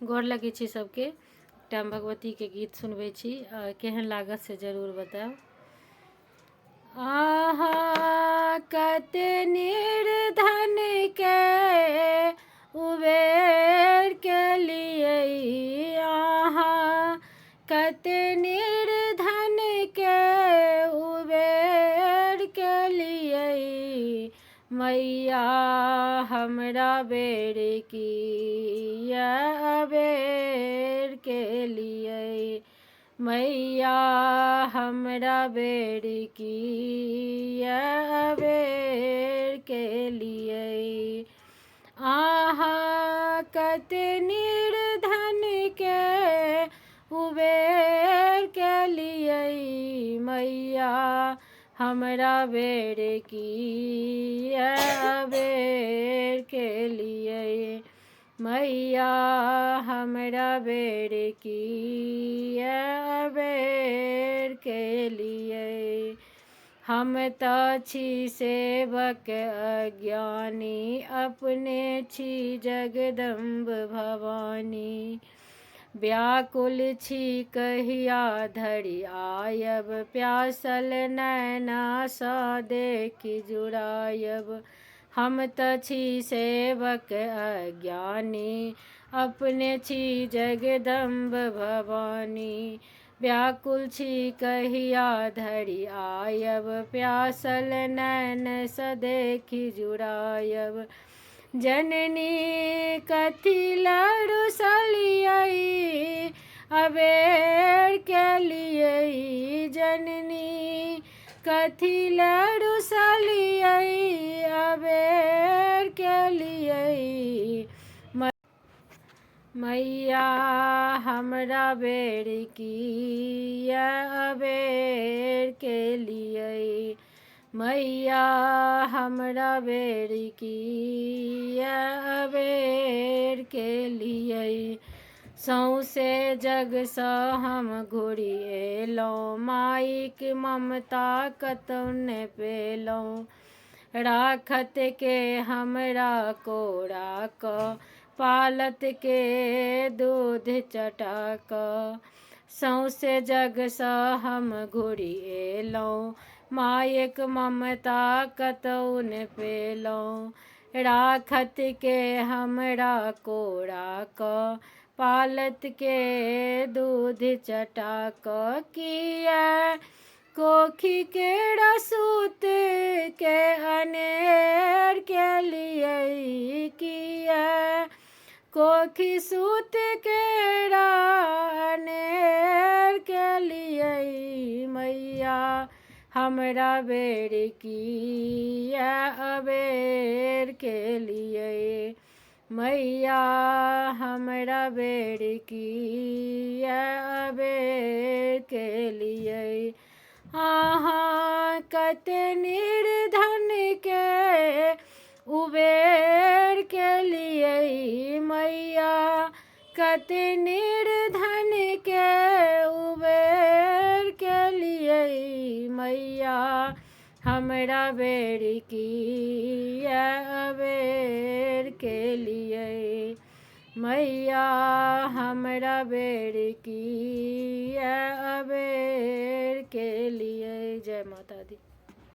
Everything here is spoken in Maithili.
गोर लगै छी सबके। एकटा हम भगवतीके गीत सुनबै छी, केहन लागत से जरूर बतायब। अहाँ कते निर्धन के उबेर केलियै, अहाँ कते निर्धन के उबेर केलियै, मैया हमरा बेर किया अबेर केलियै, मैया हमरा बेर किया अबेर केलियै। अहाँ कते निर्धन के उबेर केलियै, मैया हमरा बेर किया अबेर केलियै, मैया हमरा बेर किया अबेर केलियै। हम तऽ छी सेवक अज्ञानी, अपने छी जगदम्ब भवानी। व्याकुल छी कहिया धरि आयब, प्यासल नैनासँ देखि जुड़ायब। हम तऽ छी सेवक अज्ञानी, अपने छी जगदम्ब भवानी। व्याकुल छी कहिया धरि आयब, प्यासल नैनसँ देखि जुड़ायब। जननी कथी लए रुसलियै, अबेर केलियै। जननी कथी लए रुसलियै, अबेर केलियै। मैया हमरा बेर किया अबेर केलियै, मैया हमरा बेर किया अबेर केलियै। सौँसे जगसँ हम घुरि एलहुँ, माइक ममता कतौ ने पेलहुँ। राखत के हमरा कोरा कऽ, पालत के दूध चटा कऽ। सौँसे जगसँ हम घुरि एलहुँ, मायक ममता कतौ ने पेलहुँ। राखत के हमरा कोरा कऽ, पालत के दूध चटा कऽ। किया कोखि के रसूत के अनेर केलियै, किया कोखि सूत के अनेर केलियै। मैया हमरा बेर किया अबेर केलियै, मैया हमरा बेर किया अबेर केलियै। अहाँ कते निर्धन के उबेर केलियै, मैया कते निर्धन के उबेर केलियै। मैया हमरा बेर किया अबेर केलियै, मैया हमरा बेर किया अबेर केलियै। जय माता दी।